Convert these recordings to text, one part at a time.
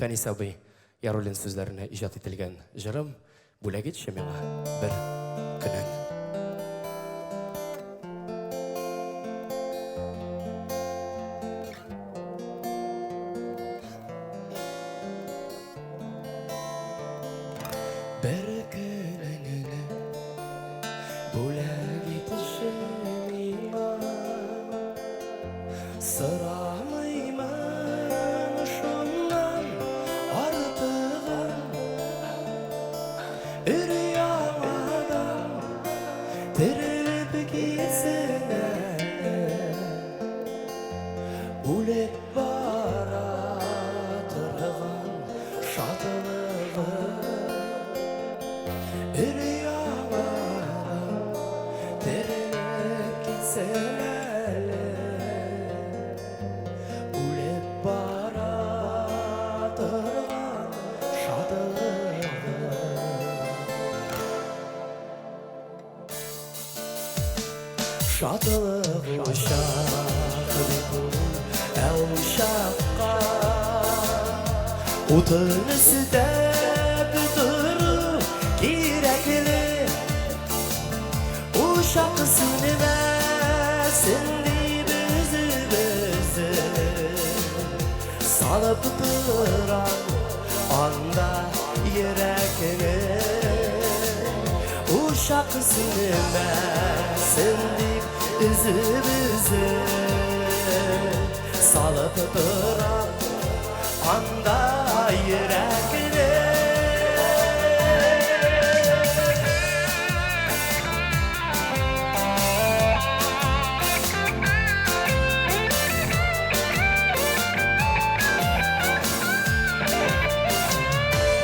Фәнис абый Яруллин сүзләренә иҗат ителгән җырым бүләк итче миңа бер көнен. Бер көнеңне бүләк итче миңа. Сорамыймын шуннан артыгын. Өр-яңадан терелеп китсен әле. Үлеп бара торган шатлыгым. Өр-яңадан терелеп китсен әле. Үлеп бара торган шатлыгым. Шатлык учак бит ул, ә учакка утын өстәп тору кирәкле. Учак сүнмәсен дип өзеп-өзеп салып торам анда йөрәкне. Учак сүнмәсен дип өзеп-өзеп салып торам анда йөрәкне.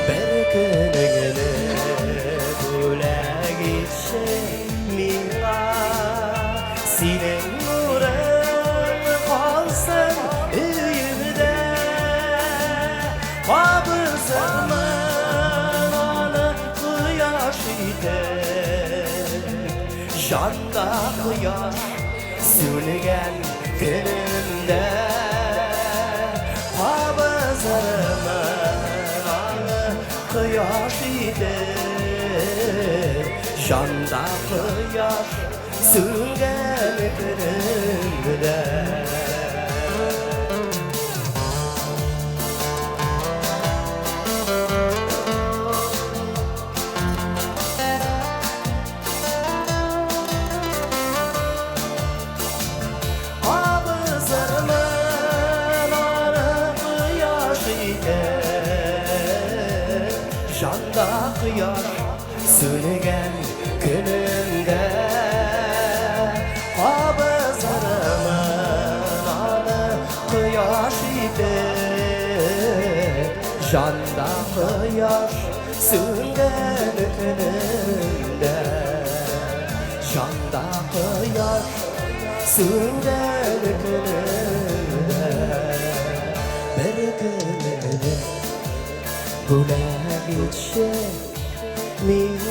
Бер көнеңне бүләк итче миңа. Синең нурың калсын өемдә. Кабызырмын аны кояш итеп. Җанда кояш сүнгән көнемдә. Кабызырмын аны кояш итеп. Җанда кояш сүнгән көнемдә. Кабызырмын аны кояш итеп. Җанда кояш сүнгән көнемдә. Кабызырмын аны кояш итеп. Җанда кояш сүнгән көнемдә. Җанда кояш сүнгән көнемдә. Бер көнеңне бүләк итче миңа.